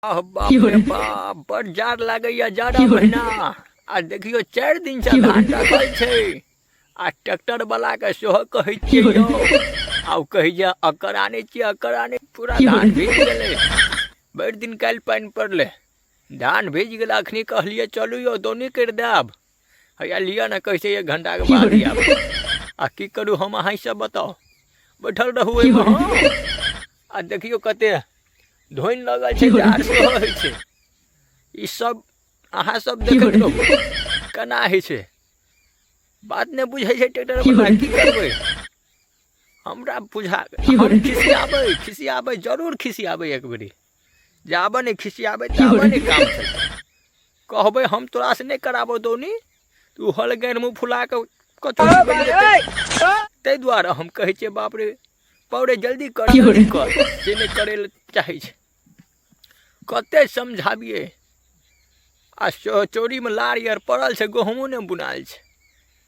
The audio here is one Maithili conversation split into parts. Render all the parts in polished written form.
आह बाप रे बाप, बड़ जाड़ लागैया जाड़ा महीना। आ देखियौ 4 दिन से धान रखल छै आ ट्रैक्टर वाला के सेहो कहै छियै यौ, आ ओ कहै जे अकर आनै छियै, अकर आनै, पूरा धान भीज गेलै। भरि दिन काल्हि पानि पड़लै, धान भीज गेलै। अखनी कहलियै चलू यौ दौनी करि देब, हैया लिअ ने, कहै छै 1 घंटा के बाद आयब। आ की करू हम, अहाँ सब बताउ, बैठल रहू ओहिमे। हँ, आ देखियौ कते धोनि लगल छै, जाड़ सेहो होइ छै। ई सब अहाँ सब देखैत रहू केना होइ छै। बात नहि बुझै छै ट्रैक्टर वाला, की करबै हमरा बुझा। हम खिसियाबै, खिसियाबै, जरूर खिसियाबै। एक बेरी जाबऽ नहि खिसियाबै ताबऽ नहि काम चलतै। कहबै हम तोरासँ नहि कराबौ दौनी, तू हल गैर मुँह फुला कऽ कतौ बनि जेतै। ताहि दुआरे हम कहै छियै बाप रे पौरे जल्दी कर, जल्दी कर, से नहि करै लए चाहै छै। कते समझाबियै। आ चोरीमे लार आर पड़ल छै, गहुँमो नहि बुनायल छै।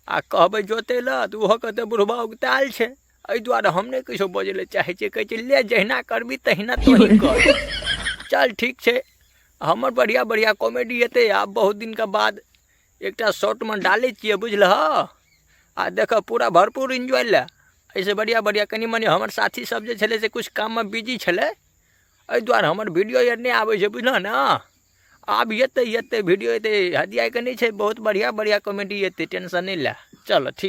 आ कहबै जोतै लए तऽ ओहो कहतै बुढ़बा उगतायल छै। एहि दुआरे हम नहि किछो बजै लए चाहै छियै। कहै छियै ले जहिना करबी तहिना तोही कर, चल ठीक छै। हमर बढ़िआँ बढ़िआँ कॉमेडी एतै। आब बहुत दिनके बाद एकटा शॉर्टमे डालै छियै, बुझलह? आ देखऽ पूरा भरपूर इन्जॉय लए। एहिसँ बढ़िआँ बढ़िआँ कनि मनि हमर साथी सब जे छलै से किछु काममे बिजी छलै, एहि दुआरे हमर वीडियो आर नहि आबै छै, बुझलह ने? आब एतै, एतै वीडियो एतै, हदियाइके नहि छै। बहुत बढ़िआँ बढ़िआँ कॉमेडी एतै, टेंशन नहि लए। चल ठीक।